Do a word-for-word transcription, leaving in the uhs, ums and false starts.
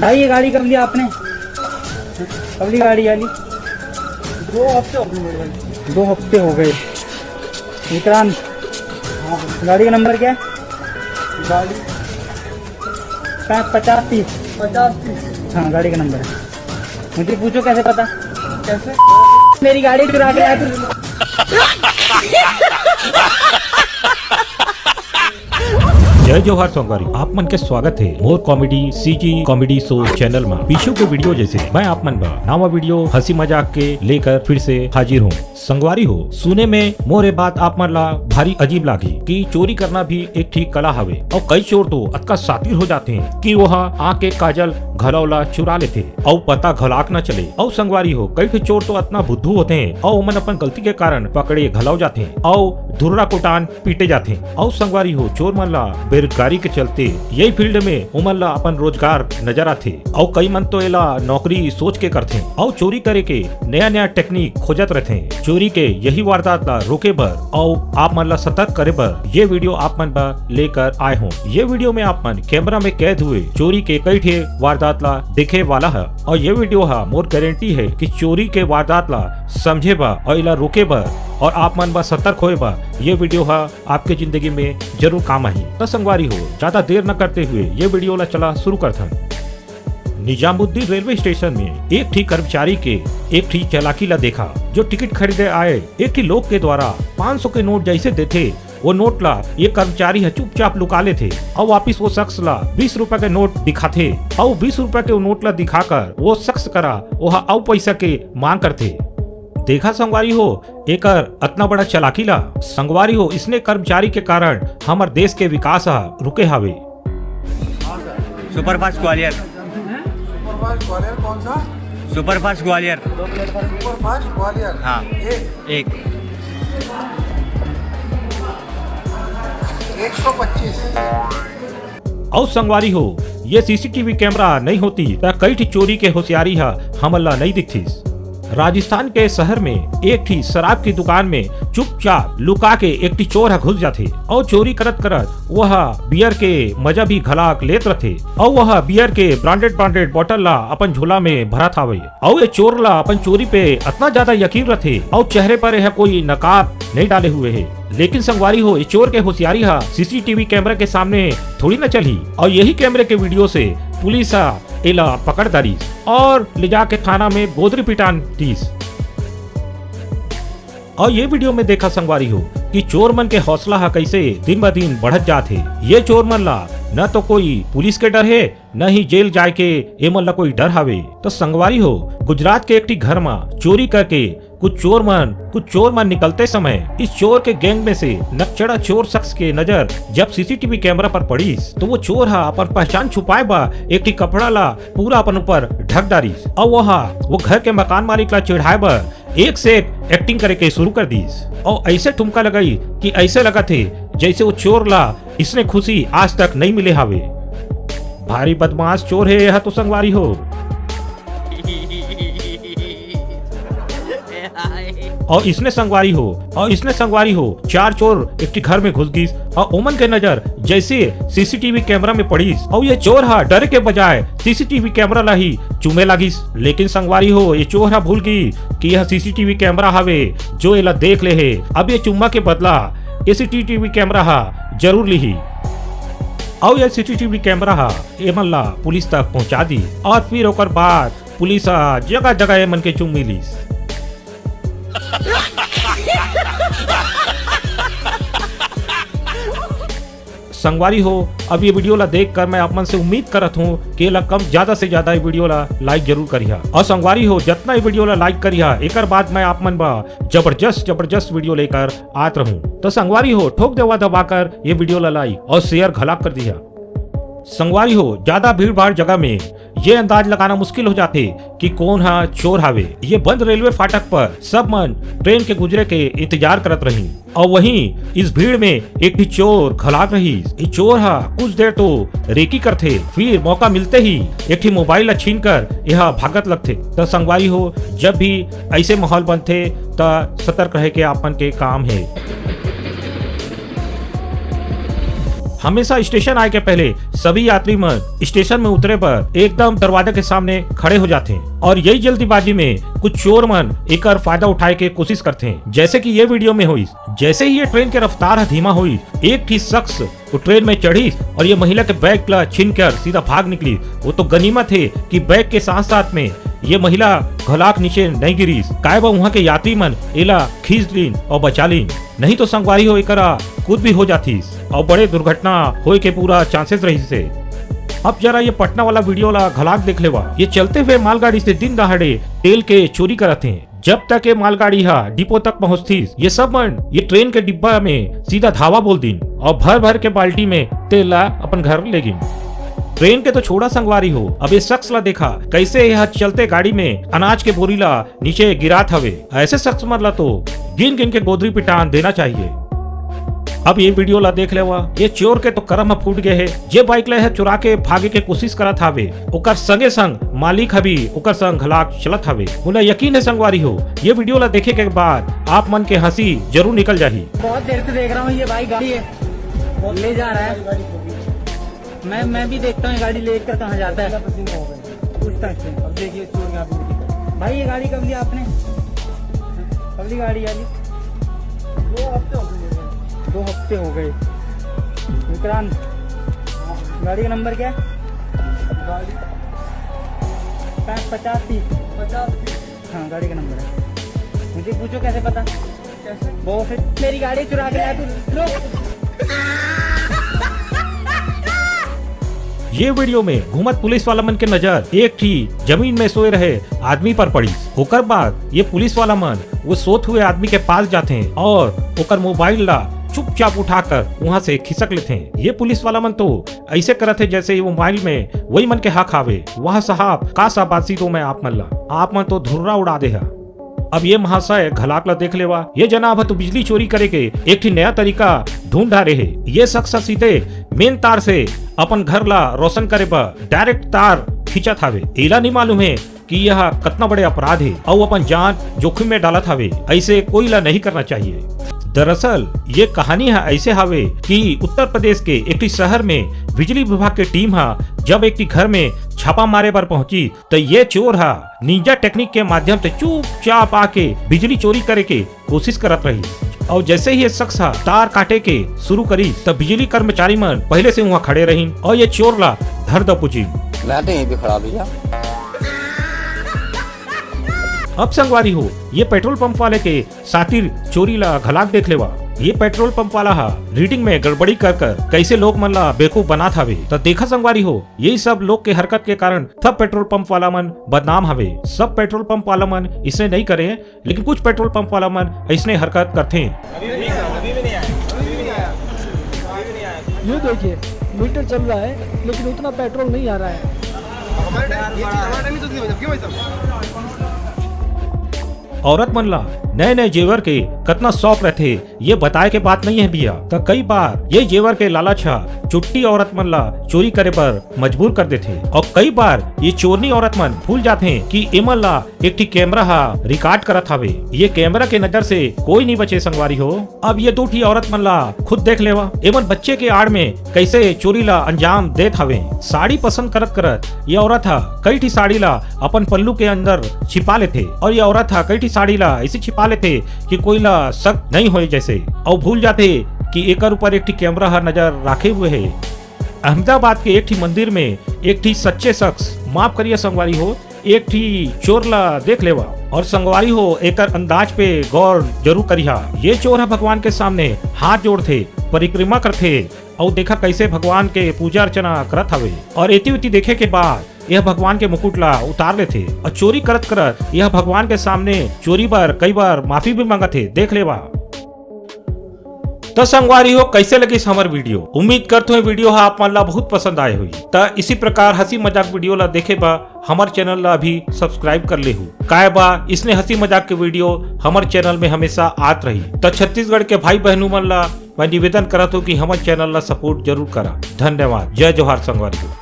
भाई, ये गाड़ी कब लिया आपने? कब ली गाड़ी वाली? दो हफ्ते हो गए मेरे भाई। दो हफ्ते हो गए। विक्रांत, गाड़ी का नंबर क्या है? गाड़ी पचास तीस। पचास तीस। हाँ, गाड़ी का नंबर है। मुझे पूछो कैसे पता? कैसे? मेरी गाड़ी चुरा के लाया तू। जय जोहार संगवारी, आप मन के स्वागत है मोर comedy CG comedy show channel में। पीछू के वीडियो जैसे मैं आप मन बर नवा वीडियो हंसी मजाक के लेकर फिर से हाजिर हूँ। संगवारी हो, सुने में मोर ए बात आप मन ला भारी अजीब लागी कि चोरी करना भी एक ठीक कला हवे। और कई चोर तो अतका सातिर हो जाते हैं कि वह आँख के काजल घलव ला चुरा लेते, और पता घलाक न चले। और संगवारी हो, कई ठे चोर तो अतना बुद्धू होते हैं और ओमन अपन गलती के कारण पकड़े घलव जाते हैं और धुर्रा कुटान पीटे जाथे। अउ संगवारी हो, चोर मन ला बेरोजगारी के चलते यही फील्ड में ओमन ला अपन रोजगार नजर आथे। अउ कई मन तो एला नौकरी सोच के करथे अउ चोरी करे के नया नया टेक्निक खोजत रहथे। चोरी के यही वारदात ला रोके बर अउ आप मन ला सतर्क करे बर ये वीडियो आप मन बर लेकर आए हों। ये वीडियो में आप मन कैमरा में कैद हुए चोरी के कई ठे वारदात ला देखे वाला है। अउ ये वीडियो हा मोर गारंटी है कि चोरी के वारदात ला समझे बर अउ एला रोके बर अउ आप मन बर सतर्क होए बर ये वीडियो हा आपके जिंदगी में जरूर काम आही। त संगवारी हो, ज्यादा देर न करते हुए ये वीडियो ला चला शुरू करथन। निजामुद्दीन रेलवे स्टेशन में एक ठी कर्मचारी के एक ठी चालाकी ला देखा, जो टिकट खरीदे आए एक ठी लोग के द्वारा पाँच सौ के नोट जैसे देथे, वो नोट ला ये कर्मचारी ह चुपचाप लुका लेथे अउ वापिस वो शख्स ला बीस रुपए के नोट दिखाथे अउ बीस रुपए के वो नोट ला दिखाकर वो शख्स करा वो ह अउ पैसा के मांग करथे। देखा संगवारी हो, एकर अतना बड़ा चालाकी ला। संगवारी हो, इसने कर्मचारी के कारण हमर देश के विकास ह रुके हावे। सुपरफास्ट ग्वालियर। सुपरफास्ट ग्वालियर कौन सा? सुपरफास्ट ग्वालियर। सुपरफास्ट ग्वालियर। हाँ। एक। एक। एक सौ पच्चीस। अउ संगवारी हो, ये सीसीटीवी कैमरा नहीं होती त कई ठी चोरी के होशियारी ह हमन ला नहीं दिखतीस। राजस्थान के शहर में एक ठी शराब की दुकान में चुपचाप लुका के एक ठी चोर ह घुस जाथे अउ चोरी करत करत वह बियर के मजा भी घलाक लेत रथे अउ वह बियर के ब्रांडेड ब्रांडेड बॉटल ला अपन झोला में भरत हावे। अउ ये चोर ला अपन चोरी पे अतना ज्यादा यकीन रथे अउ चेहरे पर यह कोई नकाब नहीं डाले हुए है। लेकिन संगवारी हो, ये चोर के होशियारी हा सीसीटीवी कैमरा के सामने थोड़ी ना चलही। अउ यही कैमरे के वीडियो से पुलिस हा एला पकड़ डारिस अउ ले जाके थाना में गोदरी पिटान दीस। अउ ये वीडियो में देखा संगवारी हो कि चोर मन के हौसला हा कैसे दिन ब दिन बढ़त जात हे। ये चोर मन ला न तो कोई पुलिस के डर हे, न ही जेल जाए के एमन ला कोई डर हावे। तो संगवारी हो, गुजरात के एक ठी घर मा चोरी करके कुछ चोर मन कुछ चोर मन निकलते समय इस चोर के गैंग में से नकचड़ा चोर शख्स के नजर जब सीसीटीवी कैमरा पर पड़ीस, तो वो चोर हा अपन पहचान छुपाए बर एक ठी कपड़ा ला पूरा अपन ऊपर ढक डारिस अउ वो हा वो घर के मकान मालिक ला चिढ़ाए बर एक से एक एक्टिंग करे के शुरू कर दीस अउ ऐसे ठुमका लगाई कि ऐसे लगत हे जैसे वो चोर ला इसने खुशी आज तक नहीं मिले हावे। भारी बदमाश चोर हे यह तो संगवारी हो। अउ इसने संगवारी हो, अउ इसने संगवारी हो, चार चोर एक ठी घर में घुस गीस अउ ओमन के नजर जैसे सीसीटीवी कैमरा में पड़ीस अउ ये चोर हा डरे के बजाय सीसीटीवी कैमरा ला ही चूमे लागिस। लेकिन संगवारी हो, ये चोर हा भूल गई कि यह सीसीटीवी कैमरा हवे जो एला देख ले हे। अब ये चुम्मा के बदला ये सीसीटीवी कैमरा हा जरूर लिही। अउ ये सीसीटीवी कैमरा हा एमन ला पुलिस तक पहुंचा दी अउ फिर ओकर बाद पुलिस हा जगह जगह एमन के चुम्मी लीस। संगवारी हो, अब ये वीडियो ला देख कर मैं आप मन से उम्मीद करत हूँ कि एला कम ज्यादा से ज्यादा ये वीडियो ला लाइक जरूर करिहा। अउ संगवारी हो, जतना ये वीडियो ला लाइक करिहा, एकर बाद मैं आप मन बर जबरदस्त जबरदस्त वीडियो लेकर आत रहूं। तो संगवारी हो, ठोक देवा दबाकर ये वीडियो ला लाइक अउ शेयर घलाक कर दिहा। संगवारी हो, ज्यादा भीड़ भाड़ जगह में ये अंदाज लगाना मुश्किल हो जाथे कि कौन हा चोर हावे। ये बंद रेलवे फाटक पर सब मन ट्रेन के गुजरे के इंतजार करत रही अउ वहीं इस भीड़ में एक ठी चोर घलाक रही। ये चोर हा कुछ देर तो रेकी करथे, फिर मौका मिलते ही एक ठी मोबाइल ला छीन कर यह भागत लगथे। त संगवारी हो, जब भी ऐसे माहौल बनथे त सतर्क रहे के आप मन के काम हे। हमेशा स्टेशन आए के पहले सभी यात्री मन स्टेशन में उतरे बर एकदम दरवाजा के सामने खड़े हो जाथे और यही जल्दीबाजी में कुछ चोर मन एकर फायदा उठाए के कोशिश करथे। जैसे कि ये वीडियो में होइस, जैसे ही ये ट्रेन के रफ्तार ह धीमा होइस, एक ठी शख्स वो ट्रेन में चढ़िस और ये महिला के बैग ला छीन कर सीधा भाग निकली। वो तो गनीमत हे कि बैग के साथ साथ में ये महिला घलाक नीचे नहीं गिरिस, काय बा उहाँ के यात्री मन एला खींच लीन और बचा लीन, नहीं तो संगवारी हो एकरा कुछ भी हो जातिस और बड़े दुर्घटना होए के पूरा चांसेस रहिस हे। अब जरा ये पटना वाला वीडियो ला घलाक देख लेवा। ये चलते हुए मालगाड़ी से दिन दहाड़े तेल के चोरी करत हे। जब तक ये मालगाड़ी हा डिपो तक पहुंचतिस, ये सब मन ये ट्रेन के डिब्बा में सीधा धावा बोल दिन और भर भर के बाल्टी में तेल ला अपन घर ले गिन। ट्रेन के तो छोड़ा संगवारी हो, अब ये शख्स ला देखा कैसे यह चलते गाड़ी में अनाज के बोरी ला नीचे गिरात हवे। ऐसे शख्स मन ला तो गिन गिन के गोदरी पिटान देना चाहिए। अब ये वीडियो ला देख लेवा, ये चोर के तो करम ह फूट गए हे। जे बाइक ला यह चुरा के भागे के कोशिश करत हावे, ओकर संगे संग मालिक ह भी ओकर संग घलाक चलत हावे। मोला यकीन हे संगवारी हो, ये वीडियो ला देखे के बाद आप मन के हंसी जरूर निकल जाही। बहुत देर से देख रहा हूँ, ये भाई गाड़ी है, ले जा रहा है। मैं मैं भी देखता हूँ ये गाड़ी लेकर कहाँ जाता है। पूछता हूँ इससे। अब देखिए चोर यहाँ पे दिखा। भाई, ये गाड़ी कब ली आपने? कब ली गाड़ी यार? दो हफ्ते हो गए। दो हफ्ते हो गए। विक्रांत, गाड़ी का नंबर क्या है? गाड़ी पैंसठ पचास तीस। पचास तीस। हाँ, गाड़ी का नंबर है। मुझे पूछो कैसे पता? कैसे? बहुत से मेरी गाड़ी चुरा के लाया तू। रुक। ये वीडियो में घूमत पुलिस वाला मन के नजर एक ठी जमीन में सोए रहे आदमी पर पड़ी। ओकर बाद ये पुलिस वाला मन वो सोत हुए आदमी के पास जाते हैं और ओकर मोबाइल ला चुपचाप उठाकर वहां से खिसक लेते हैं। ये पुलिस वाला मन तो ऐसे करत हे जैसे ये मोबाइल में वही मन के हक हावे। वाह साहब, का शाबाशी दो मैं आप मन ला, आप मन तो धुर्रा उड़ा दे हा। अब ये महाशय घलाक ला देख लेवा, ये जना अब तो बिजली चोरी करे के एक ठी नया तरीका ढूंढ डारे हे। ये शख्स सीधे मेन तार से अपन घर ला रोशन करे बर डायरेक्ट तार खींचत हावे। एला नहीं मालूम हे कि यह कतना बड़े अपराध हे अउ अपन जान जोखिम में डालत हावे। ऐसे कोई ला नहीं करना चाहिए। दरअसल ये कहानी ह ऐसे हावे कि उत्तर प्रदेश के एक ठी शहर में बिजली विभाग के टीम ह जब एक ठी घर में छापा मारे बर पहुंची, त ये चोर ह निंजा टेक्निक के माध्यम से चुपचाप आके बिजली चोरी करे के कोशिश करत रही। और जैसे ही ये शख्स ह तार काटे के शुरू करी, त बिजली कर्मचारी मन पहले से वहां खड़े रहिन और ये चोर ला धर दबोचिन। मैं तो यहीं पे खड़ा भैया। अब संगवारी हो, ये पेट्रोल पंप वाले के सातिर चोरी ला घलाक देख लेवा। ये पेट्रोल पंप वाला हा रीडिंग में गड़बड़ी कर कर कैसे लोग मन ला बेवकूफ बनात हावे। त देखा संगवारी हो, यही सब लोग के हरकत के कारण सब पेट्रोल पंप वाला मन बदनाम हवे। सब पेट्रोल पंप वाला मन इसने नहीं करे, लेकिन कुछ पेट्रोल पंप वाला मन इसने हरकत करथे। ये देखिए, मीटर चल रहा है, लेकिन उतना पेट्रोल नहीं आ रहा है। औरत मन ला नए नए जेवर के कतना शौक रहथे, ये बताए के बात नहीं है भैया। त कई बार ये जेवर के लालच ह चुट्टी औरत मन ला चोरी करे बर मजबूर कर देथे, और कई बार ये चोरनी औरत मन भूल जाथे कि एमन ला एक ठी कैमरा हा रिकॉर्ड करत हावे। ये कैमरा के नजर से कोई नहीं बचे संगवारी हो। अब ये दो ठी औरत मन ला खुद देख लेवा, एमन बच्चे के आड़ में कैसे चोरी ला अंजाम देत हावे। साड़ी पसंद करत करत ये औरत हा कई ठी साड़ी ला अपन पल्लू के अंदर छिपा लेथे, और ये औरत हा कई ठी साड़ी ला ऐसे छिपा लेथे कि कोई ला शक नहीं होए जैसे, और भूल जाथे कि एकर ऊपर एक ठी कैमरा हा नजर राखे हुए है। अहमदाबाद के एक ठी मंदिर में एक ठी सच्चे शख्स, माफ करिए संगवारी हो, एक ठी चोर ला देख लेवा। और संगवारी हो, एकर अंदाज पे गौर जरूर करिहा। ये चोर ह भगवान के सामने हाथ जोड़थे, परिक्रमा करथे, अउ देखा कैसे भगवान के पूजा अर्चना करत हवे। और एती उती देखे के बाद यह भगवान के मुकुट ला उतार लेथे और चोरी करत करत यह भगवान के सामने चोरी बर कई बार माफी भी मांगत हे। देख लेवा। त संगवारी हो, कैसे लगिस हमर वीडियो? उम्मीद करथों ये वीडियो हा आप मन ला बहुत पसंद आए होही। त इसी प्रकार हंसी मजाक वीडियो ला देखे बर हमर चैनल ला अभी सब्सक्राइब कर लेहू। काय बा इसने हंसी मजाक के वीडियो हमर चैनल में हमेशा आत रही। त छत्तीसगढ़ के भाई बहनू मन ला मैं निवेदन करत हूँ कि हमर चैनल ला सपोर्ट जरूर करा। धन्यवाद। जय जोहार संगवारी हो।